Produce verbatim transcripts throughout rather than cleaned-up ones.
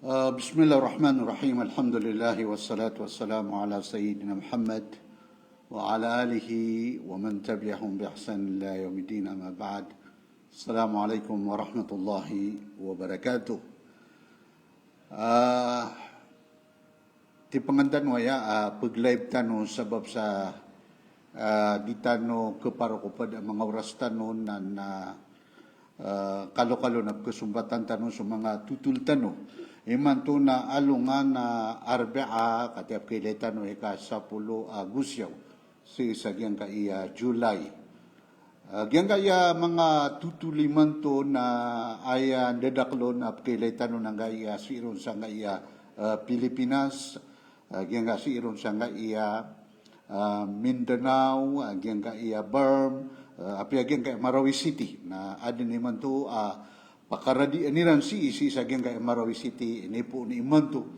Ah, bismillahirrahmanirrahim. Alhamdulillah, wassalatu wassalamu ala sayyidina Muhammad wa ala alihi wa man tabi'ahum bi ihsan ila yaumiddin, amma ba'd. Assalamualaikum warahmatullahi wabarakatuh. Ah, Tipangan tano aya, ah, pag-live tano sabap sa, ah, di tano keparo ko ped a manga oras tano na, na, ah, kalokalo na pekesombatan tano so manga totol tano. Imanto na alongan a Arbaa, katii a pekeilay tano ika sapolo a ago siyaw sii sa giyangkai a July. Ah, giyangkai a manga totol imanto na aya ndadakel on a pekeilay tano na giyangkai a sii ron sangkai a, ah, Pilipinas, ah, giyangkai a sii ron sangkai a, ah, Mindanao, ah, giyangkai a Burm, ah, apiya giyangkai a Marawi City. Na aden imanto, ah, pakaradian iran sii, sii sa giyangkai a Marawi City, inipoon imanto,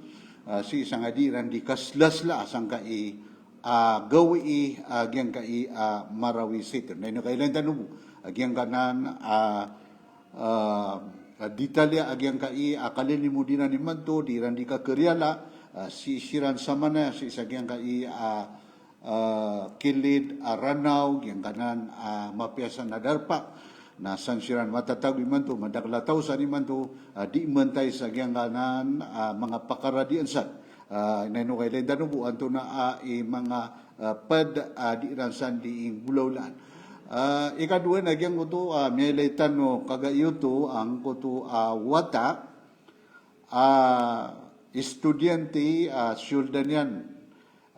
ah, sii sangkai a di iran di kaslasla sangkai a gawii, ah, giyangkai a Marawi City. Na ino kailan tano bo, ah, giyangkanan, ah, ah, detalya a giyangkai a kalilimod iran imanto, di iran di kakeriyala, ah, sii siran samanaya, sii sa giyangkai a, ah, kilid a Ranaw, giyangkanan a mapiya san a darpa. Na san siran matatago imanto, madakel a taw san imanto, ah, di mentay sa giyangkanan a manga pakaradian san. Ah, na ino kailan tano bo antonaa i manga, ah, ped a di iran san di inggolawlaan. Ah, ikadowa na giyangkoto, ah, miyailay tano kagiya oto angkoto a wata, ah, estudyante, ah, siyold iyan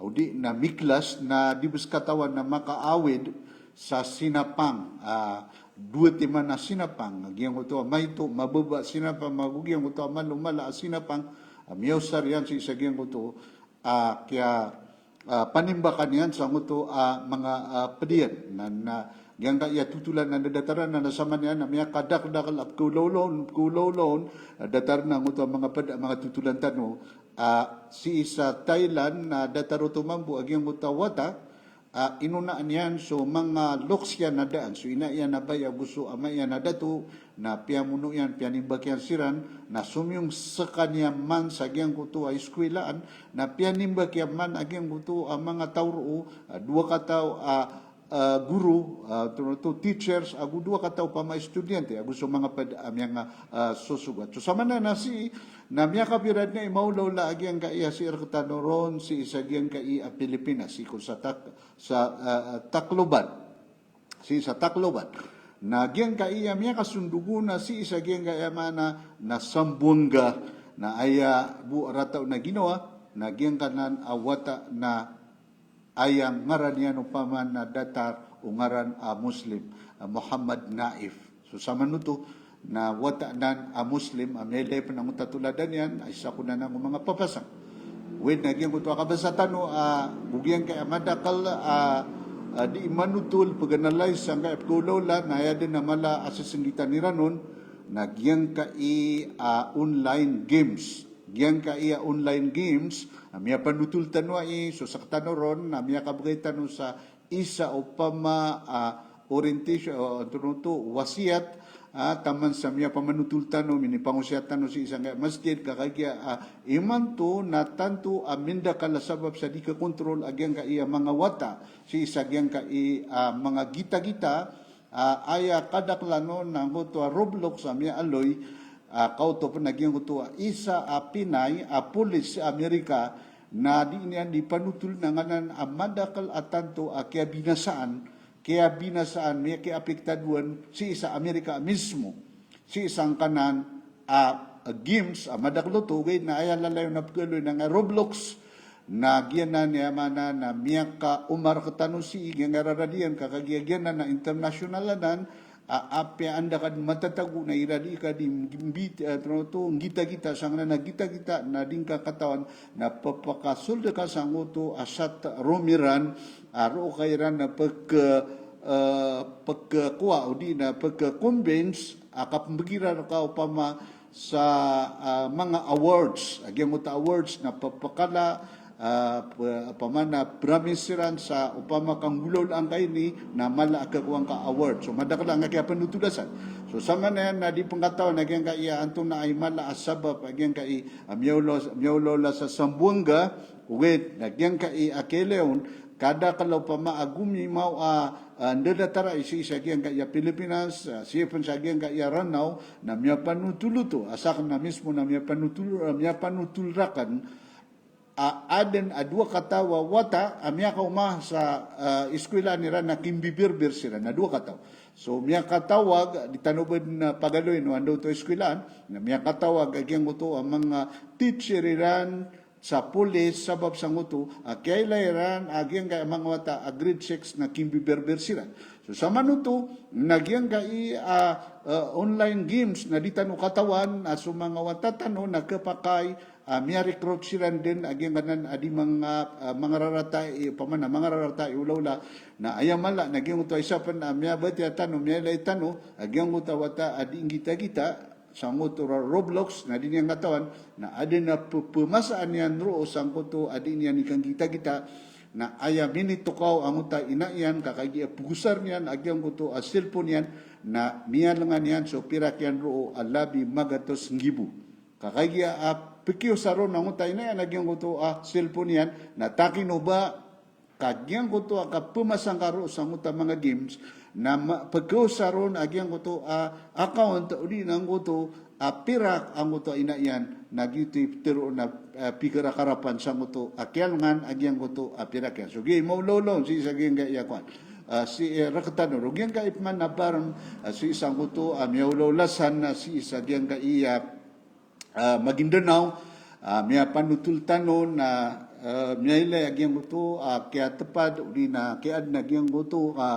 odi na miklas na di bes katawan na makaawid sa sinapang, ah, dowa timan a sinapang, giyangkoto a maito, mababa a sinapang, ago giyangkoto a malo, mala a sinapang, ah, miyaosar iyan sii sa giyangkoto, ah, kiya, ah, panimbakan iyan sangkoto a manga, ah, ped iyan. Na, na giyangkai a totolan a datar anan na samanaya na miyakadakeldakel a pekeolawlaw on, pekeolawlaw on, ah, datar anan angkoto a manga ped a manga totolan tano, ah, sii sa Thailand na datar oto mambo a giyangkoto a wata, ah, inonaan iyan so manga loks iyan a daan, so ina iyan a baya ago so ama iyan a dato, na piyamono iyan, piyanimbak iyan siran, na somiyong sekaniyan man sa giyangkoto a iskwilaan, na piyanimbak iyan man a giyangkoto a manga taw roo, ah, dowa kataw a, ah, goro, ah, to, to teachers, ago dowa kataw pama estudyante, ago so manga ped a miyanga, ah, sosogat. So samanaya na sii, na miyakapira den i maolaola a giyangkai a sii rektano ron, sii sa giyangkai a Pilipinas, sii ko sa Tak-, sa, ah, Tacloban. Sii sa Tacloban. Na giyangkai a miyakasondogo na sii sa giyangkai a maana na Sambuanga, na aya bo a rataw na ginawa, na giyangkanan a wata na aya ngaran iyan opama na datar o ngaran a Muslim, a Muhammad Naif. So samanoto na wata anan a Muslim a miyailay pen angkoto a toladan iyan, a isa ko nan a manga papasang. Oway, na giyangkoto a kabasa tano, ah, go giyangkai a madakel, ah, ah, di imanotol, pag-analyze sangkai a pekeolawla, na aya den a mala a sesenggitan iran on, na giyangkai a online games. Giyangkai a online games, a miyapanotol tano ai, so sektano ron, na miyakabegay tano sa isa opama, ah, orientation, ah, antonaa oto, wasiyat, ah, taman sa miyapamanotol tano, minipangosiyat tano sii sangkai a masjid, ka kagiya, ah, imanto na tanto a mindakel a sabap sa di kekontrol a giyangkai a manga wata, sii sa giyangkai a manga gitagita, ah, aya kadaklan on na angkoto a Roblox a miyaaloy, ah, kaoto pen a giyangkoto a isa a Pinay a polis sa Amerika, na di niyan di panotol na nganan a madakel a tanto a kiyabinasaan, kiyabinasaan, miyakiapektadoan sii sa Amerika mismo. Sii sangkanan a, a games a madakel oto, ogaid na aya lalayon a pekealoy na nga Roblox, na giyanan i maana na miyakaoma rektano sii, giyangkai a rarad iyan, ka kagiya giyanan na international anan, a, apiya anda ka den matatago na iran di ka di mbit-, eh, antonaa oto, nggitagita, sangkanan a gitagita, na di ngka katawan, na pepakasold ka sangkoto a chat room iran, a roo ka iran na peke, eh, pekekowa, odi na peke-convince, a kapembegi iran reka opama sa, ah, manga awards, a giyangkoto a awards na pepekala, ah, p-, opama na promise siran sa opama ka nggolawla angkaini na mala a khakowa ngka a award. So madakel a ngka kiyapanotolasan. So samanaya na di pen katawan a giyangkai a antonaa i mala a sabap a giyangkai a miyaolo-, miyaolawla sa Sambuwangga, ogaid na giyangkai a kiyailay on, kadakel opama a gomimaw a, ah, ndadatarai sii sa giyangkai a Pilipinas, ah, sii pen sa giyangkai a Ranaw, na miyapanotol oto, a saken a mismo na miyapanotol, ah, miyapanotol raken, a aden a dowa kataw a wata a miyakaoma sa, ah, iskwilaan iran na kimbibirbir siran na dowa kataw. So miyakatawag, di tano ben, ah, pagaloyin o anda oto iskwilaan, na miyakatawag a giyangkoto a manga teacher iran sa polis sabap sangkoto a kiyailay iran a giyangkai a manga wata a grade six na kimbibirbir siran. So samanoto na giyangkai a, ah, online games na di tano katawan a so manga wata tano na khapakay a miya-recruit siran den a giyangkanan a di manga, ah, mangararata i, opama na mangararata i olawla, na aya mala na giyangkoto a isa pen a miyabatiya tano, miyailay tano a giyangkoto a wata a di nggitagita sangkoto a Roblox, na di niyan katawan, na aden a pe-, pemasaan iyan roo sangkoto a di niyan ikanggitagita, na aya minitokaw angkoto a ina iyan ka kagiya pegosar niyan a giyangkoto a cellphone iyan, na miyalengan iyan so pirak iyan roo a labi magatos nggibo. Ka kagiya a pekiyosaron angkoto a ina iyan a giyangkoto a cellphone iyan, na takino ba ka giyangkoto a kapemasa ngka roo sangkoto a manga games, na ma-, pekiyosaron a giyangkoto a account odi na angkoto a pirak angkoto a ina iyan, na giyoto i petero na, eh, pikarakarapan sangkoto a kiyalengan a giyangkoto a pirak iyan. So giya i maolaola on sii sa giyangkai a kowan. Ah, sii, eh, rektano, o giyangkai peman a barem, ah, sii sangkoto a miyaolaola san, ah, sii sa giyangkai a, ah, Maguindanao, ah, miyapanotol tano na, ah, miyailay a giyangkoto a kiyatepad odi na kiyaden a giyangkoto a,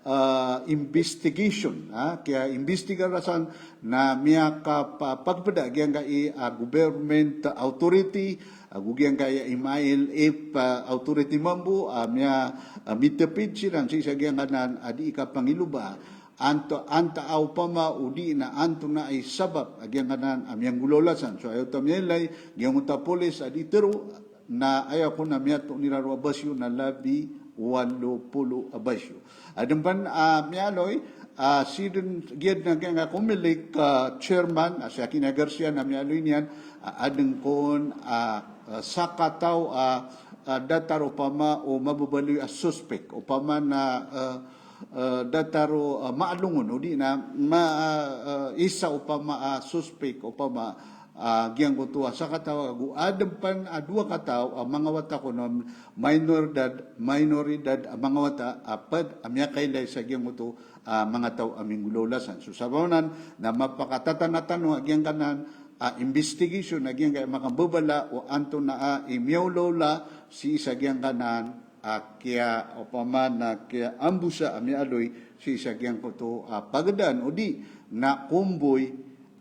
ah, investigation, ah, kiya-investigar san na miyakapa-, pagpeda a giyangkai a government authority, ah, ago giyangkai a M I L F, ah, authority mambo, ah, miya, ah, mitepid siran sii sa giyangkanan a di kapangiloba anto, antaa opama odi na antonaa i sabap a giyangkanan a miyanggolawla san. So aya oto a miyailay, giyangkoto a polis a di tero, na aya kon a miyatoon iran roo a basyo na labi walo polo a basyo. Aden pen a miyaaloy, ah, sii den, giya den a giyangkai a Comelec, ah, chairman, ah, si Aquino Garcia na miyaaloy niyan, ah, aden kon, ah, ah, sakataw, ah, ah, datar opama o mababaloy a suspek, opama na, ah, eh, datar o, eh, maalongon, odi na ma-, eh, isa opama a suspek, opama, ah, giyangkoto a sakataw ago aden pen a dowa kataw a manga wata kon a minoridad, minoridad a manga wata a ped a miyakailay sa giyangkoto a manga taw a minggolawla san. So sabap anan na mapakatatana tano a giyangkanan a investigation a giyangkai a makambabala o antonaa i miyaolaola sii sa giyangkanan a kiya, opama na kiyaambosa a miyaaloy sii sa giyangkoto a pagedaan odi na komboy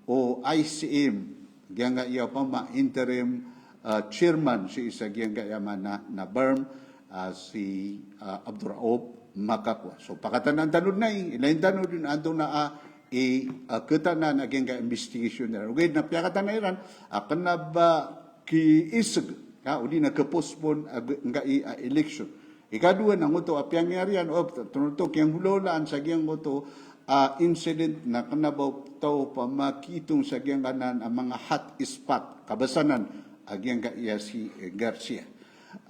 o I C M, giyangkai a opama interim, ah, chairman sii sa giyangkai a maana na BARMM, ah, si, ah, Abduraouf Makakuwa. So pakatanaan tano den ai, ilayin tano den antonaa i, ah, ketanaan a giyangkai a investigation iran. Ogaid na piyakatana iran a kena ba kiiseg, ka, odi na kepostpone a giyangkai a election. Ikadowa na ngoto a piyangiyarian o, tano oto kiyanggolawlaan sa giyangkoto a incident na kena ba o taw opama kiitong sa giyangkanan a manga hot spot, kabasanan a giyangkai a si, eh, Garcia.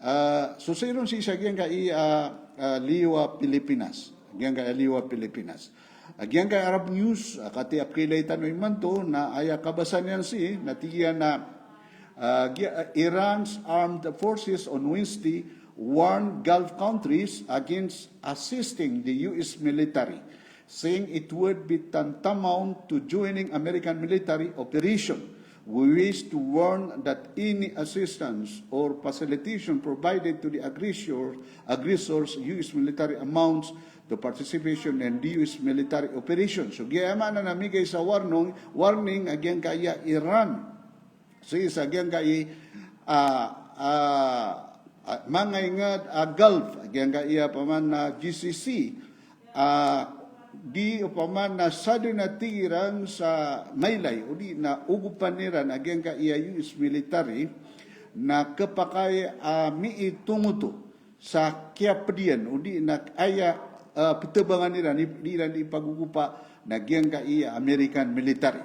Ah, so sii ron sii sa giyangkai a, ah, Liwa Pilipinas. Giyangkai a Liwa Pilipinas. Ah, giyangkai a Arab News, ah, katii a pekailay tano imanto na aya kabasa niyan sii, na tig iyan a, ah, giya, ah, Iran's armed forces on Wednesday warned Gulf countries against assisting the U S military, saying it would be tantamount to joining American military operation. We wish to warn that any assistance or facilitation provided to the aggressor, aggressors, U S military amounts to participation in the U S military operation. So, giya maana na migay sa warning, warning a giyangkai a Iran. So, sii sa giyangkai, ah, ah, ah, manga inged a Gulf, giyangkai a opama na G C C, ah, di opama na sa den a tig iran sa mailay, odi na ogopan iran a giyangkai a U S military, na khapakay a miitong oto sa kiyaped iyan, odi na aya, ah, petabangan iran, i-, di iran ipagogopa na giyangkai a American military.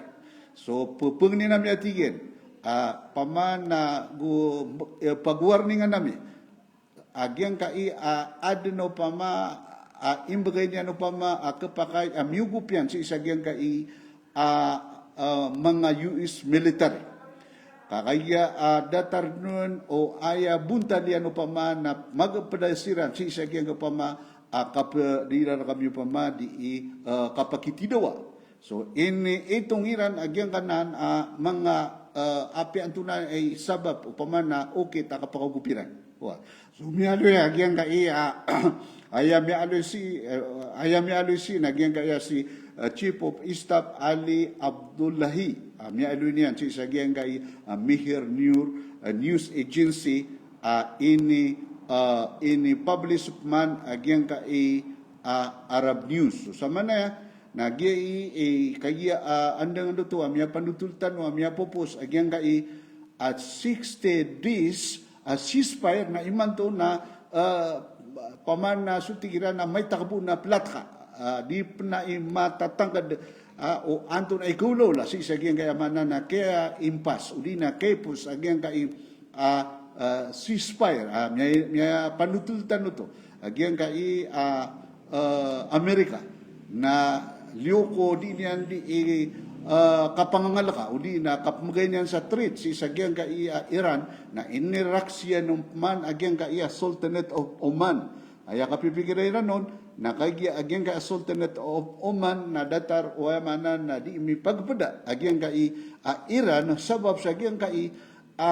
So, pepengnin ami a tig iyan, ah, opama na go, eh, pag-warningan ami a giyangkai a aden opama a imbegay niyan opama a khapakay a miyogop iyan sii sa giyangkai a, a, manga U S military. Ka kagiya a datar den o aya bontal iyan opama na magepeda siran sii sa giyangkai opama a kapediran kami opama di i, a, kapakitidawa. So, iniitong iran a giyangkanan a manga, a, apiya antonaa i sabap opama na okit a kapakagop iran. Wa. So, miyaaloy a giyangkai a, aya miyaaloy sii, eh, aya miyaaloy sii na giyangkai a si, eh, Chief of Staff Ali Abdullahi. Ah, miyaaloy niyan sii sa giyangkai a Mehr Nur, eh, News Agency, ah, ini, ah, ini-publish man a giyangkai a Arab News. So, samanaya na giya i, i, kagiya, ah, andang ando to a miyapanothol tano a miyapopos a giyangkai a sixty days a ceasefire na imanto na, ah, opama na so tig iran na maita ka bo na platka, ah, di pen i matatangked, ah, o antonaa i kaolaola sii sa giyangkai a maana na kaya impas, odi na kaya ipos a giyangkai a, a, ceasefire, a, miya, miyapanothol tano to a giyangkai a, a, Amerika na liyo ko di niyan di i, a, kapangangaleka, odi na kapemegay niyan sa threat sii sa giyangkai a Iran, na iniraksi iyan man a giyangkai a Sultanate of Oman. Aya kapipikira iran on na kagiya a giyangkai a Sultanate of Oman na datar o aya maana na di mipagpeda a giyangkai a Iran, sabap sa giyangkai a,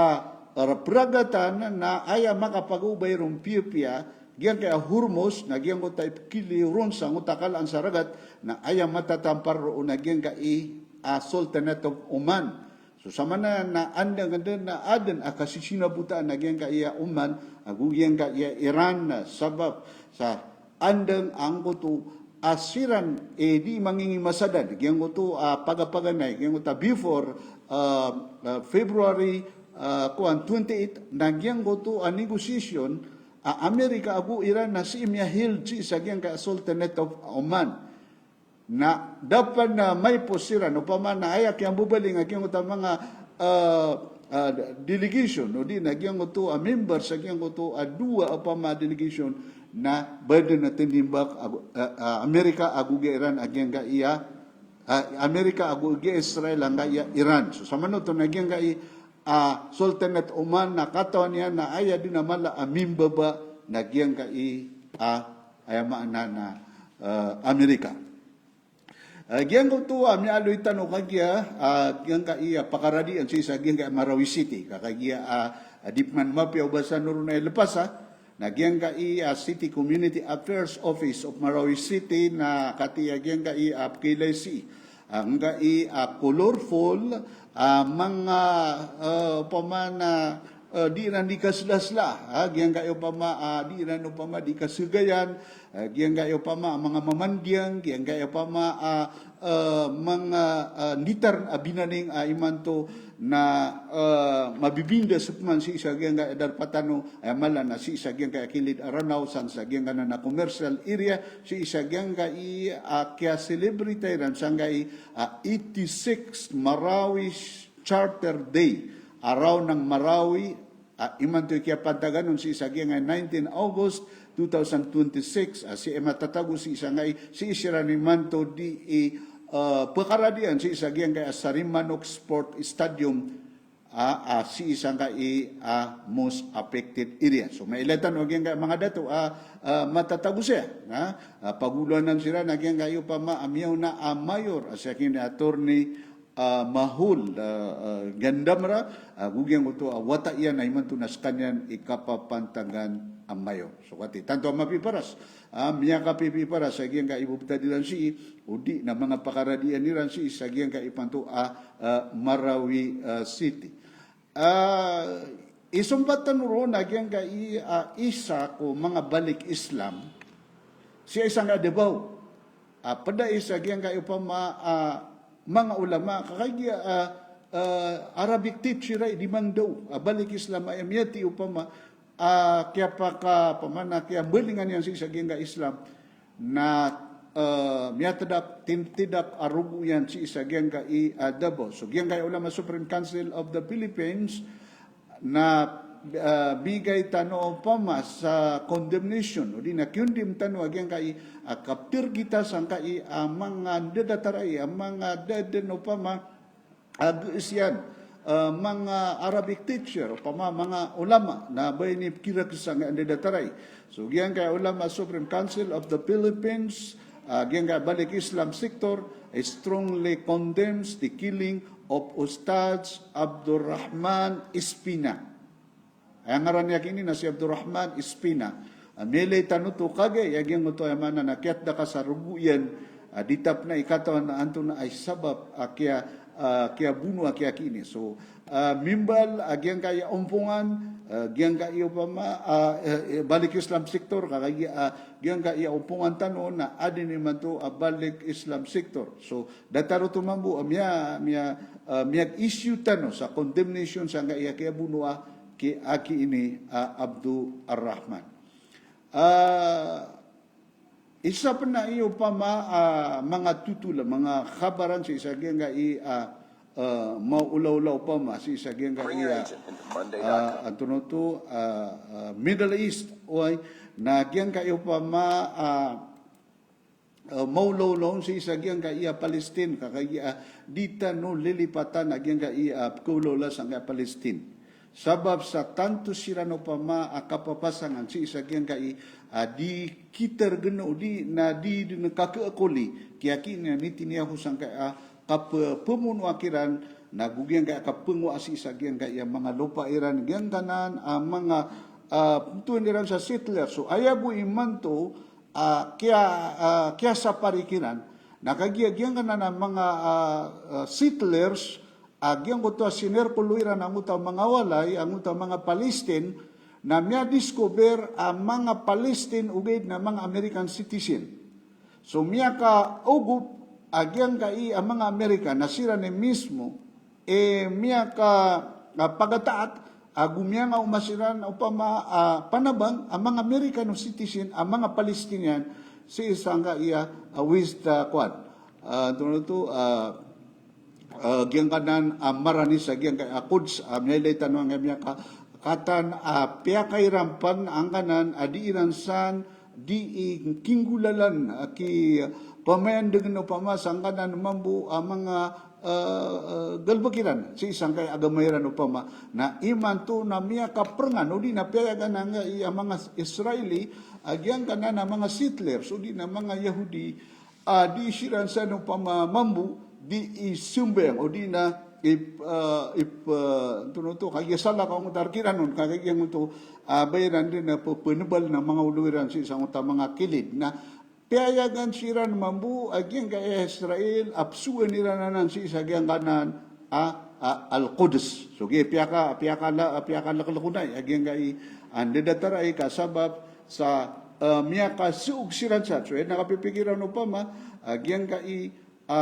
a, peragatan na aya makapagaobay ron piyapiya giyangkai a Hormuz, na giyangkoto a ipkili ron sa ngoto a kalaan sa ragat, na aya matatampar roo na giyangkai a Sultanate of Oman. So, samanaya na andang den a aden a kasisinabotaan a giyangkai a Oman ago giyangkai a Iran, na sabap sa andang angkoto a siran, eh, di mangingimasa den giyangkoto a pagapaganay, giyangkoto a before, ah, ah, February, ah, kowan, twenty-eight, na giyangkoto a negotiation a Amerika ago Iran na sii miyaheld sii sa giyangkai a Sultanate of Oman. Na da pen a maipos siran, opama na aya kiyambabaling a giyangkoto a manga, ah, ah, delegation, odi na giyangkoto a members a giyangkoto a dowa, opama, delegation, na ba den a tinimbak ago, ah, ah, Amerika ago giya Iran a giyangkai a, ah, Amerika ago giya Israel angkai a Iran. So, samanoto na giyangkai a Sultanate Oman na katawan iyan na aya den a mala a mimbaba na giyangkai a, aya maana na, ah, Amerika. Ah, giyangkoto a miyaaloy tano kagiya, ah, giyangkai a pakaradian sii sa giyangkai a Marawi City. Ka kagiya, ah, di pen mapiya o ba sa noron a ilepas a, na giyangkai a City Community Affairs Office of Marawi City na katii a giyangkai a pekailay sii, ah, angkai a colorful, ah, manga, ah, opama na, ah, di iran di kaslasla, ah, giyangkai opama, ah, di iran opama di kasegayan, ah, giyangkai opama manga mamandiyang, giyangkai opama, ah, ah, manga, ah, nditar a binaning, ah, imanto na, ah, mabibinda sepeman sii sa giyangkai a darpa tano, aya mala na sii sa giyangkai a kilid a Ranaw, san sa giyangkanan a commercial area, sii sa giyangkai a kiyaselebrita iran sangkai a eighty-six Marawi Charter Day, Araw ng Marawi, a imanto i kiyapantagan on sii sa giyangkai nineteen August two thousand twenty-six, a sii matatago sii sangkai, sii siran imanto di i, ah, pekaradian sii sa giyangkai a Sarimanok Sport Stadium, a, a sii sangkai a most affected area. So, mailay tano a giyangkai a manga dato a, a matatago siya, na, a pagoloanan siran a giyangkai opama a miyaona a mayor, a siya ki Attorney, a, Mahol, a, a, Gandamra, a, ago giyangkoto a wata iyan a imanto na sekaniyan i kapapantagan a mayor. So, katii, tanto a mapiparas, a, miyakapipiparas a giyangkai a ibebetad iran sii, odi na manga pakaradian iran sii sa giyangkai ipanto a, a, Marawi, a, City. A, isompat tano ron a giyangkai a isa ko manga balik Islam, sii sangkai a Davao. A, ped a isa giyangkai opama, a, manga ulama, ka kagiya, a, eh, Arabic teacher ay di mangdaw a balik Islam, aya miyati opama a kiyapaka, opama na kiyambalingan iyan sii sa giyangkai a Islam, na, eh, miyatdak, tinitdak a rogo iyan sii sa giyangkai a, eh, dabaw. So giyangkai a ulama Supreme Council of the Philippines na, eh, bigay tano opama sa condemnation, odi na kiyondem tano a giyangkai a, eh, kaptir kita sangkai a, eh, manga ndadatarai, a manga da dn opama a, eh, gsiyan, eh, manga Arabic teacher, opama manga ulama, na ba ini pkirak sangkai a ndadatarai. So giyangkai a ulama Supreme Council of the Philippines, eh, giyangkai a balik Islam sector, strongly condemns the killing of Ustadz Abdurrahman Espina. Aya ngaran iyan ini na si Abdurrahman Espina. Ah, miyailay tano oto kagiya giyangkoto aya maana na kiyatdak a sa rogo iyan, ah, di ta pn katawan na antonaa i sabap a kiya, ah, kiyabono a kiyaki ini. So, ah, mimbal a giyangkai a ompongan, ah, giyangkai a opama, ah, eh, eh, balik Islam sector, kagiya, ah, giyangkai a ompongan tano na adn imanto a balik Islam sector. So, datar oto mambo a miya, miya, ah, miyag-issue tano sa condemnation sangkai a kiyabono a ki, aki ini, ah, Abdu Arrahman. Ah, isa pn a opama, ah, manga totol, manga khabaran sii sa giyangkai a, ah, maolaola opama sii sa giyangkai a, ah, antonaa oto, ah, ah, Middle East, oway, na giyangkai opama, ah, eh, maolaola on sii sa giyangkai a Palestine, ka kagiya, ah, di tano lilipatan a giyangkai a, ah, pkaolaola sangkai a Palestine. Sabap sa tanto siran opama a kapapasangan sii sa giyangkai a, ah, di kitargn odi na di dn kakhaakoli ki aki ini a Netanyahu sangkai a, ah, kappamono a kiran, na go giyangkai a, ah, kapngowa sii sa giyangkai a, ah, manga lopa iran, giyangkanan a, ah, manga, ah, pntoon iran sa settlers. So aya bo imanto, ah, kiya, ah, kiyasapari kiran. Na kagiya giyangkanan a manga, ah, ah, settlers, ah, giyangkoto a sinerkolo iran angkoto a manga walay, angkoto a manga Palestine, na miyadiscover a manga Palestine ogaid na manga American citizen. So miyakaogop a giyangkai a manga American na siran i mismo i miyaka, ah, pagataat, ago miyangaoma siran opama, ah, panabang a manga American citizen a manga Palestinian sii sangkai a, ah, West, ah, kowan. Ah, antonaa oto, ah, ah, giyangkanan a, ah, marani sa giyangkai a, ah, Quds, ah, miyailay tano angkai a miyakakatan a, ah, piyakairan pn angkanan a, ah, di iran san di i kinggolalan, ah, ki pamayandgn opama sangkanan mambo a, ah, manga, ah, ah, galbk iran sii sangkai a agama iran opama. Na imanto na miyakaprangan odi na piyayagan angkai a, ah, manga Israeli a giyangkanan a, ah, manga settlers odi na, ah, manga Yahudi a, ah, di siran san opama mambo di i sambayang odi na ip, ah, ip, ah, antonaa oto, kagiya salakaw angkoto a rk iran on, kagiya giyangkoto, ah, ba iran dn a, ah, pphanbal na manga olo iran sii sangkoto a, ah, manga kilid. Na piyayagan siran mambo a giyangkai a Israel a psowan iran anan sii sa giyangkanan a, ah, Al-Quds. So giya piyaka, piyakala, piyakalaklk on ai a giyangkai a, ah, ndadatarai ka sabap sa, ah, miyakasoog siran san. So aya na kapipikiran opama a, ah, giyangkai a,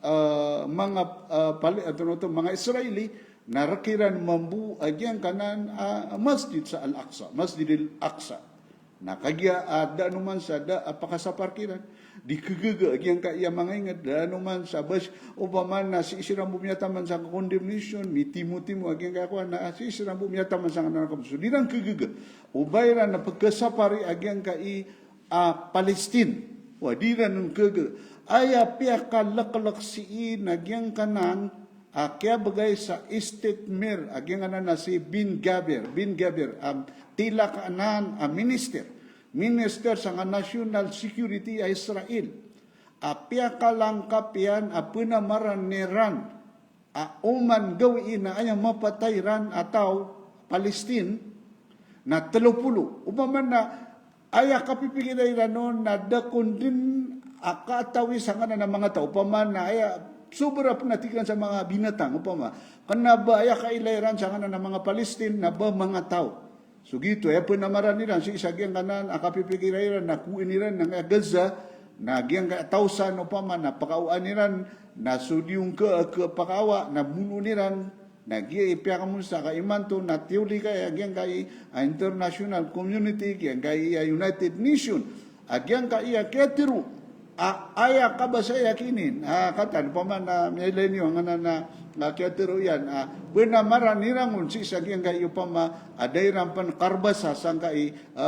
ah, manga, ah, Pali, antonaa oto, manga Israeli na rk iran mambo a giyangkanan a, ah, masjid sa Al-Aqsa, Masjid Al-Aqsa. Na kagiya, ah, da anoman sa da a, ah, pakasapar kiran. Di khagaga a giyangkai a, ah, manga ingd, da anoman sa bas, opama na sii siran bo miyataman sa condemnation, mitimotimo a giyangkai a, ah, kowan na, ah, sii siran bo miyataman sangkanan a, ah, so di iran khagaga o ba iran a pkhasapari a giyangkai a, ah, Palestine. Wa di iran on khagaga. Aya piyakalaklk sii na giyangkanan a, ah, kiyabgay sa istikmir a giyangkanan a si Bin Gabir, Bin Gabir, ah, tilak anan a, ah, minister. Minister sangka national security a Israel. A, ah, piyakalangkap iyan a, ah, pnamaran iran a, ah, oman gawii na aya mapatay iran a taw Palestine na tlo polo. Opama na aya kapipikira iran on na da kon dn a, ah, katawi sangkanan a, ah, manga taw. Opama na aya sobra pn a tig iran sa manga binatang. Opama, kna ba aya kailay iran sangkanan a, ah, manga Palestine na ba manga taw. So giyoto, aya pnamaran iran sii sa giyangkanan a, ah, kapipikira iran na kowaan iran angkai a, ah, Gaza, Na giyangkai a taw san opama na pakaowaan iran, na so di on ka, ka pakaowa, na bonoon iran, na giya i piyakamosa ka imanto na tiyolika iya giyangkai a international community, giyangkai a United Nation, a giyangkai a kiyatharo a aya kabasa iya kinin, a katan opama na miyailay niyo angkanan na, na kiyatharo iyan, a, bnar a marani iran on sii sa giyangkai opama a da iran pn karbasa sangkai, a,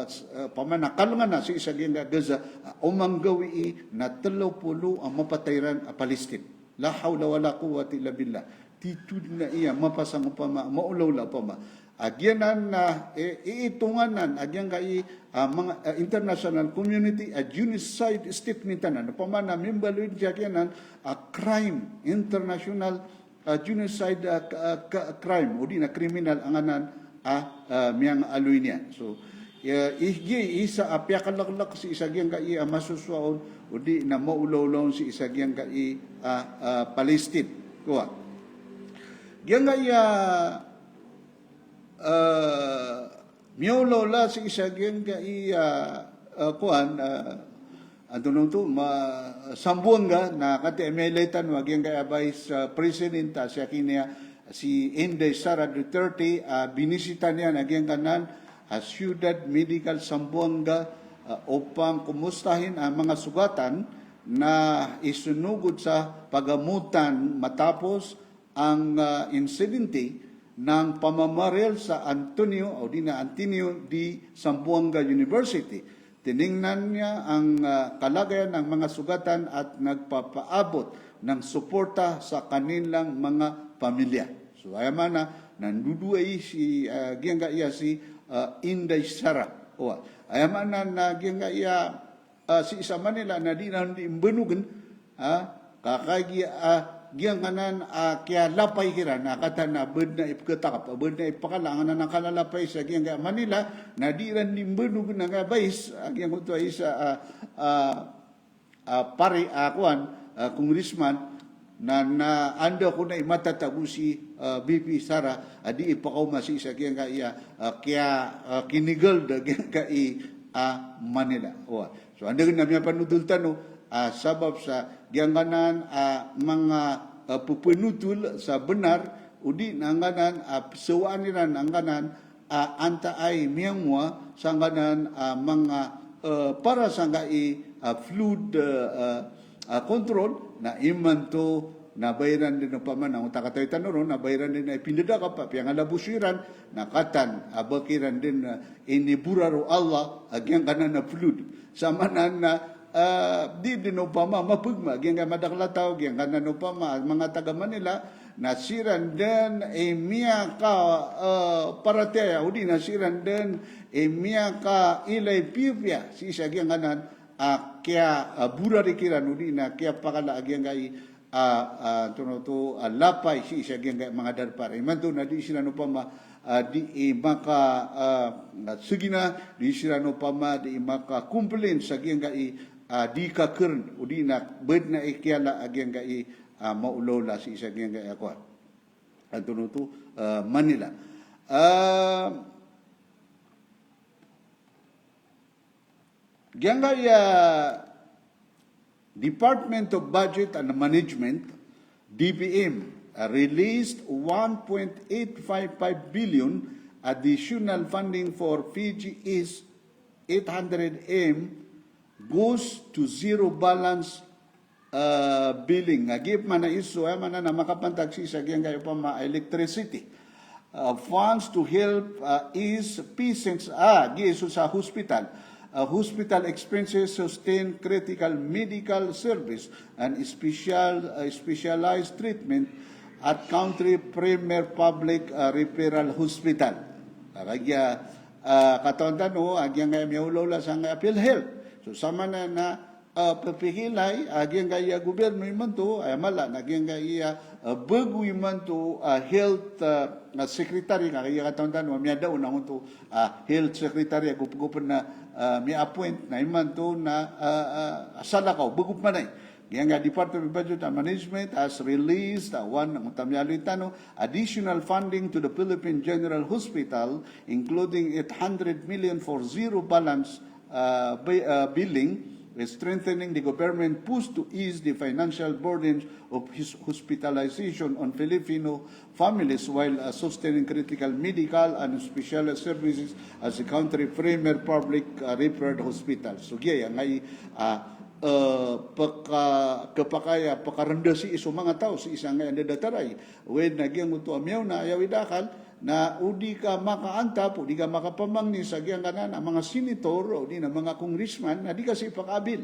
s-, a, opama na kalngana sii sa giyangkai a Gaza, a, o manggawii na tlo polo a mapatay iran a Palestine. La hawla wala quwwata illa billah. Titho dn a iya mapasang opama, maolaola opama. A giyanan na, e, iitongan anan a giyangkai a manga, a, international community a genocide statement anan. Opama na mimbaloy dn sa giyanan a crime, international, a, genocide, a, ka-, ka-, crime, odi na criminal angkanan a, a, miyangaaloy niyan. So, e, i-, giya isa a piyakalaklak sii sa giyangkai a masosowa on, odi na maolaola on sii sa giyangkai a, a, Palestine. Kowa. Giyangkai a, a, miyaolaola sii sa giyangkai a, a, kowan, a, antonaa oto, ma-, Zamboanga, na katii a miyailay tano a giyangkai a Vice, a, President, a, si akiniya, si Inday Sara Duterte, a, binisita niyan a giyangkanan a Ciudad Medical Zamboanga, a, opama komostahin a manga sogatan na isonogod sa pagamotan matapos ang, a, insidente ng pamamaril sa Antonio, o di na Antonio de Zamboanga University. Tiningnan niya ang, a, kalagayan ng mga sugatan at nagpapaabot ng suporta sa kanilang mga pamilya. So, aya maana na ndodoay si, a, giyangkaya si, a, Inday Sara. O, aya maana na giyangkaya, a, sii sa Manila na di nan di mbanogen, a, ka kagiya, a, giyangkanan a kiyalapay kiran, a, katan a badn a ipkhatakap, badn a ipkhalaangan a kalalapay sa giyangkaya Manila, na di ran di mbanogen a nga bais, a, giyangkoto a isa, a, a, a, pari, a, kowan, a, congressman, na, na anda ko na i matatago si, a, VP Sara, a, di ipakaoma sii sa giyangkaya, a, kiya, a, kinigel da giyangkai, a, Manila. Wa. So, anda gn a miyapanotol tano, a, sabap sa giyangkanan a manga, a, pphanothol sa bnar, odi na angkanan a pzawaan iran angkanan a antaa i miyangowa sangkanan a manga, a, para sangkai a flood, a, a, a, control, na imanto na ba iran dn opama na, o ta katawi tano ron, na ba iran dn a ipindadakap a piyangalabos iran, na katan a ba kiran dn, a, iniborar o Allah a giyangkanan a flood. Samanan na, a, di dn opama mapgma giyangkai a madakl a taw, giyangkanan opama a manga taga Manila, na siran dn i miyaka, a, paratiyaya, odi na siran dn i miyakailay piyapiya sii sa giyangkanan a kiya, a, borari kiran, odi na kiyapakala a giyangkai a, a, antonaa oto, a, lapay sii sa giyangkai a manga darpa. Imanto na di siran opama, a, di, i, maka, a, sgina, di siran opama, di, i, maka-complain sa giyangkai a, di kakern, odi na badn a ikiyala a giyangkai a, maolaola sii sa giyangkai a kowan. Antonaa oto, a, Manila. A, giyangkaya Department of Budget and Management, D B M, uh, released one point eight five five billion additional funding for Fiji's eight hundred M goes to zero balance, uh, billing. Agi pman a iso, aya maana na makapantag sii sa giyangkai opama electricity. Uh, funds to help, uh, ease patients, a, giya iso sa hospital. Uh, hospital expenses sustain critical medical service and special, uh, specialized treatment at country premier public, uh, referral hospital. Kagiya, a, katawan tano a giyangkai a miyaolaola sangkai a PhilHealth. So, samanan na, a, pphikilay a giyangkai a gobirno imanto, aya mala na giyangkai a, a, bago imanto a health, a, a, secretary, kagiya katawan tano a miyada on angkoto a health secretary a gopgopn a, a, miya-appoint, na imanto na, a, a, salakaw, bago pman ai. Giyangkai a Department of Budget and Management has released, a, one, angkoto a miyaaloy tano, additional funding to the Philippine General Hospital, including eight hundred million for zero balance, uh, bi-, uh, billing, Strengthening the government push to ease the financial burdens of his hospitalization on Filipino families while, uh, sustaining critical medical and special services as the country premier public, uh, referred hospital. So giya aya ngkai, uh, uh, peka, kepakay a pekarenda sii so manga taw sii sangkai a da datar ai. Oway, na giyangkoto a miyaona a aya awid a akal, na o di ka makaantap, o di ka makapamangni sa giyangkanan a manga senator, o di na manga congressman, na di ka sii pakaabil.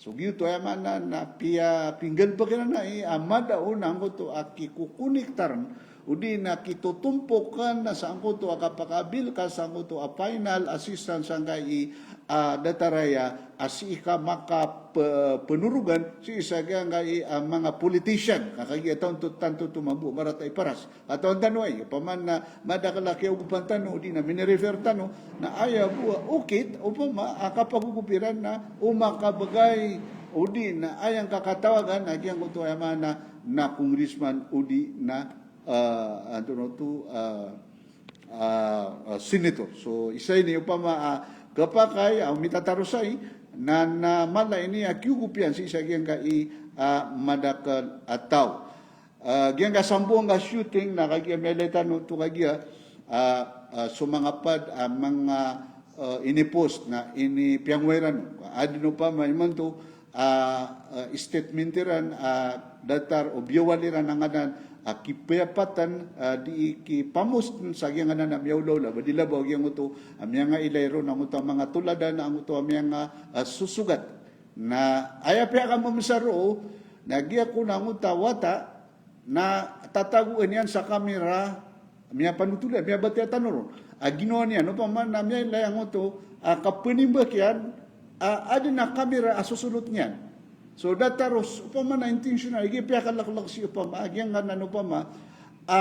So giyoto aya maana na piya pinggalbk iran ai a mada on angkoto a kikokoniktar, o di na kitotompok na sangkoto a kapakaabil ka sangkoto a final assistance sangkai a datar aya a sii ka makapenorogan sii sa giyangkai a manga politician, ka kagiya tanto, tanto oto mambo marata i paras. Katawan tano ai, opama na madakl a kiyaogopan tano, o di na mini-refer tano, na aya bo a okit, opama a kapagogop iran na o makabgay, o di na aya ngka katawagan a giyangkoto aya maana na congressman, o di na, ah, antonaa oto, ah, ah, ah, senator. So isa ini opama, ah, kepakay, ah, mitataro sai, na, na mala ini a kiyogop iyan sii sa giyangkai, ah, madakl a taw. Ah, giyangkai a sambo angka shooting na kagiya miyailay tano oto kagiya, ah, ah, so manga pad, ah, manga, ah, inipost na inipiyangoway ran. Adn opama imanto, ah, ah, statement iran, ah, datar o biyawal iran angkanan a kipiyapatan, ah, di kipamost sa giyangkanan a miyaolaola, ba di labaw giyangkoto a miyangailay ron angkoto a manga toladan, angkoto a miyanga, ah, sosogat. Na aya piyakamamsa roo, na giya kon angkoto a wata, na tatagoan iyan sa kamera, miyapanotol iyan, miyabatiya tano ron. A ginawa niyan, opama na miyailay angkoto a kapenimbak iyan, a, adn a kamera a sosonot niyan. So datar o, opama na intentional, aya piyakalaklak sii opama, a giyangkanan opama, a,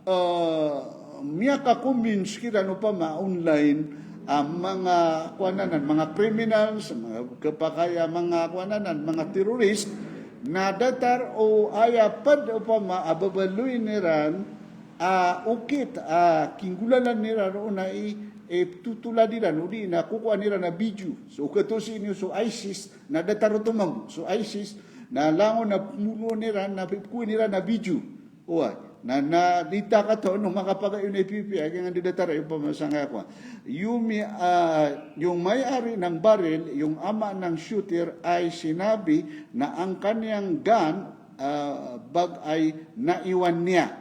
eh, miyaka-convince kiran opama online, ah, manga kowan anan, manga criminals, manga kepakay a manga kowan anan, manga terrorist, na datar o aya pad opama a babaloyin iran a okit a kinggolalan iran on ai, eh, totolad iran, o di na kokowan iran a video. So, okit o sii niyo so ISIS, na datar oto mambo. So, ISIS, na langon a pmonoon iran, na pkowan iran a video. Oway, na, na di ta katawan o makapagayon a ipipiya, giyangkanan di datar ai opama sangkaya kowan. Yung may, ah, yung may-ari ng baril, yung ama ng shooter ay sinabi na ang kanyang gun, ah, bag ay naiwan niya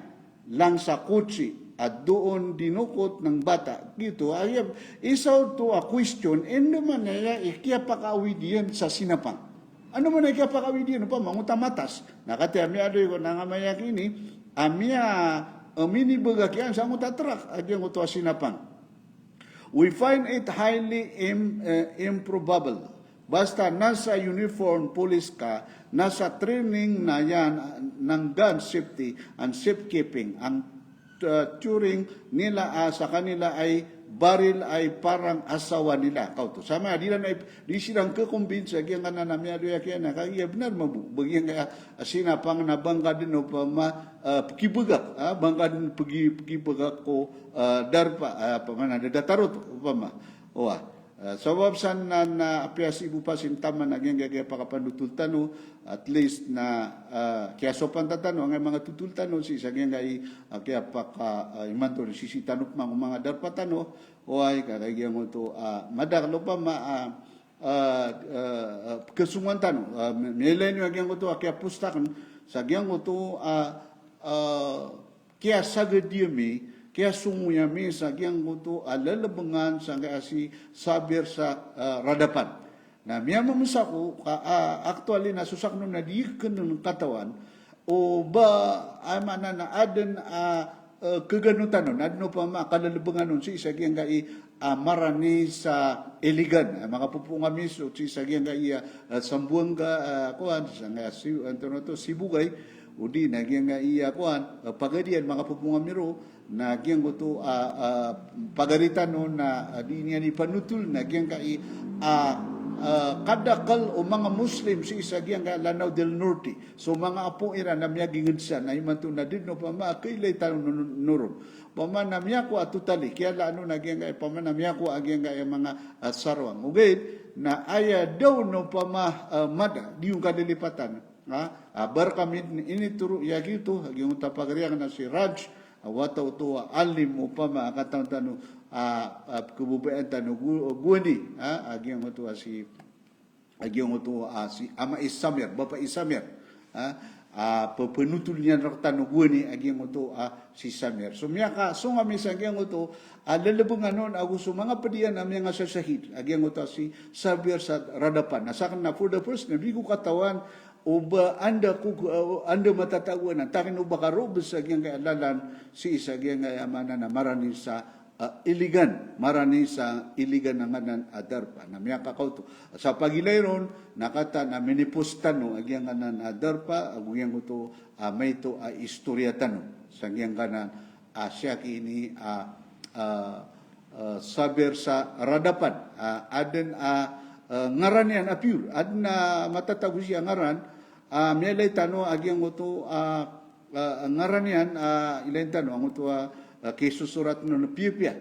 lang sa kotse at doon dinukot ng bata. Giyoto, aya, isa oto a question, ino man aya i kiyapakaawid iyan sa sinapang. Ano man i kiyapakaawid iyan, opama, angkoto a matas. Na katii a miyadoy ko na nga mayakini, a miya, eh, minibagak iyan sangkoto a trak, a giyangkoto a sinapang. We find it highly im-, eh, improbable. Basta nasa uniform police ka, nasa training na yan ng gun safety and safekeeping. Ang, uh, turing nila, ah, sa kanila ay baril ay parang asawa nila. Kaoto. Sa maya, di iran ay, di siran ke-convince a giyangkanan a miyadoy a kiyan a kagiya bnar mambo. Ba giyangkaya a sinapang na ba ngka dn opama, ah, pkibagak, ah, ba ngka dn pki-, pkibagak ko, ah, darpa, ah, opama na da datar oto, opama. Oway. Ah, sabap san na, na apiya sii bo pasin taman a giyangkaya kiyapakapanotol tano, at least na, ah, kiyasopan ta tano angkaya manga totol tano sii sa giyangkai, ah, kiyapaka, ah, imanto sii tano pman ko manga darpa tano, oway, ka kagiya giyangkoto, ah, madakl opama, ah, ah, ah, ah, pkhasongowan tano, ah, mi-, miyailay niyo a giyangkoto a kiyapostakn, sa giyangkoto, ah, ah, kiyasagad ami, kiyasongowi ami sa giyangkoto a lalbngan sangkaya si Sabir sa, ah, Radapan. Na miyamamsa ko ka, ah, actually na so sakn on na di akn katawan o ba, ah, maana na adn a, ah, kaganotan on, adn opama a kalalbngan on sii sa giyangkai a marani sa Iligan, a makapopoon ami so sii sa giyangkai a, ah, Sambuwangga, ah, kowan, sangkaya si, antonaa oto, Sibugay, odi na giyangkai a kowan, ah, Pagadian, makapopoon ami roo, na giyangkoto a, ah, pagari tano na, ah, di niyan ipanotol, na giyangkai a, ah, Ah, kadakl o manga Muslim sii sa giyangkaya Lanao del Norte. So manga apo iran na miyagingd san, na imanto na di dn opama a kailay tano n-, n-, noron. Opama na miyakowa a totally, kiyala ano na giyangkaya, opama na miyakowa a giyangkaya manga, ah, sarwang. Ogaid na aya daw na opama, ah, mada, di on kalilipatan. Ha? Ah, ba rkami initoro iyan giyoto a giyangkoto a pagari akn a si Raj, ah, wata oto a alim opama a katawan tano, ah, ah, khababayaan tano go-, gowani, ha? A giyangkoto a si, a giyangkoto a si Ama i Samir, Bapa i Samir. Ha? Ah, pphanothol iyan rktano gowani a giyangkoto a si Samir. So miyakasong ami sa giyangkoto a lalabangan on ago so manga pd iyan a miyangasasahid a giyangkoto a si Saber sa Radapan. Na sakn na for the first na di ko katawan o ba anda ko, uh, anda matatago anan, takin o ba karoo bs sa giyangkaya lalan sii sa giyangkaya maana na marani sa, uh, Iligan, marani sa Iligan a nganan a darpa. Na miyakakaoto. Sa pagilay ron, na katawan a minipost tano a giyangkanan a darpa, ago giyangkoto, uh, maito a istoriya tano sa giyangkanan a siyaki ini a, ah, ah, Saber sa Radapan. Ah, adn a, ah, ngaran iyan a pure. Adn a matatago sii a ngaran, ah, miyalay tano a giyangkoto, ah, ah, ngaran iyan, ah, ilay tano angkoto a, ah, kisosorat on a piyapiya.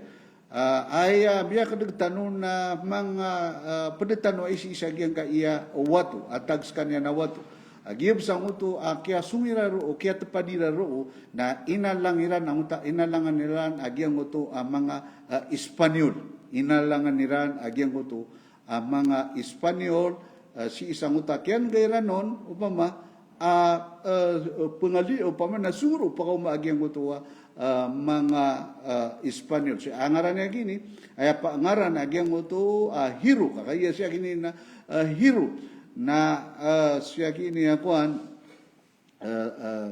Ah, aya miyakdg tano na manga, ah, pd tano a isa-isa giyangkaya wato, a tag skaniyan a wato. A giya bs angkoto a kiyasong iran roo, kiyatpad iran roo, na inalang iran, angkoto a inalangan iran a giyangkoto a manga, ah, Espanyol. Inalangan iran a giyangkoto a manga Espanyol, ah, sii sa angkoto a kiyan'ga iran on, opama, ah, ah, pngali, opama na songoro pakaoma a giyangkoto a, ah, manga, ah, Espanyol. So, a ngaran iyan gini, aya pangaran a giyangkoto a hero, ka aya siyaki ini na, ah, hero, na, ah, siyaki ini a kowan, ah, ah,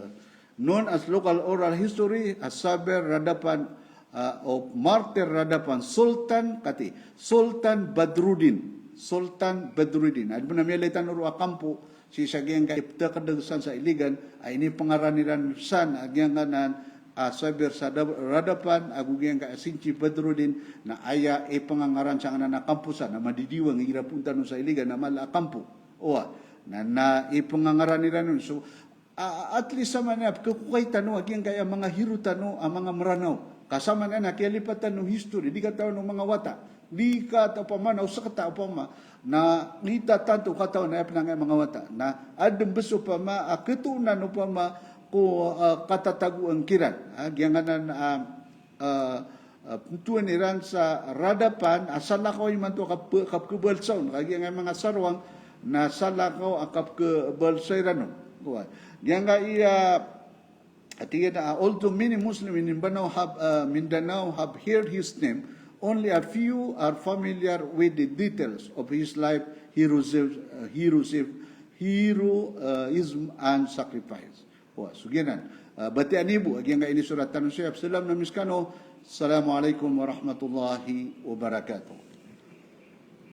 known as local oral history as Saber Radapan, ah, of Martyr Radapan, Sultan, kati, Sultan Badruddin, Sultan Badruddin. Adn a miyalay tano roo a kampo, sii sa giyangkaya iptakdg san sa Iligan, a inipangaran iran san a giyangkanan a Saber sa Dab-, Radapan, ago giyangkaya Sinchi Badruddin, na aya ipangangaran sangkanan a kampo san, na madidiwang igira poon tano sa Iligan, na mala a kampo. Owa, na, na ipangangaran iran on. So, a, a, at least samanaya pkhakokay tano a giyangkaya manga hero tano a manga Mranaw. Ka samanaya na kiyalipatan o history, di katawan o manga wata. Di katawan opama na o skta opama na di ta tanto katawan a aya pn angkaya manga wata. Na adn bs opama a khatonan opama ko, ah, katatagoan kiran. Ah, giyangkanan, ah, ah, ah, pntowan iran sa Radapan, a salakaw imanto a kap-, kapkhabalsa on, ka giyangkaya manga sarwang, na salakaw a kapkhabalsa iran on. Owa. Giyangkaya, ah, tig iyan a, although many Muslim in Mindanao have, ah, Mindanao have heard his name, only a few are familiar with the details of his life, heroism, ah, heroism, heroism and sacrifice. Owa, so giyanan. Ah, batiya niyo bo a giyangkaya inisorat tano saya. Salam na miskano. Assalamu alaikum warahmatullahi wabarakatuh.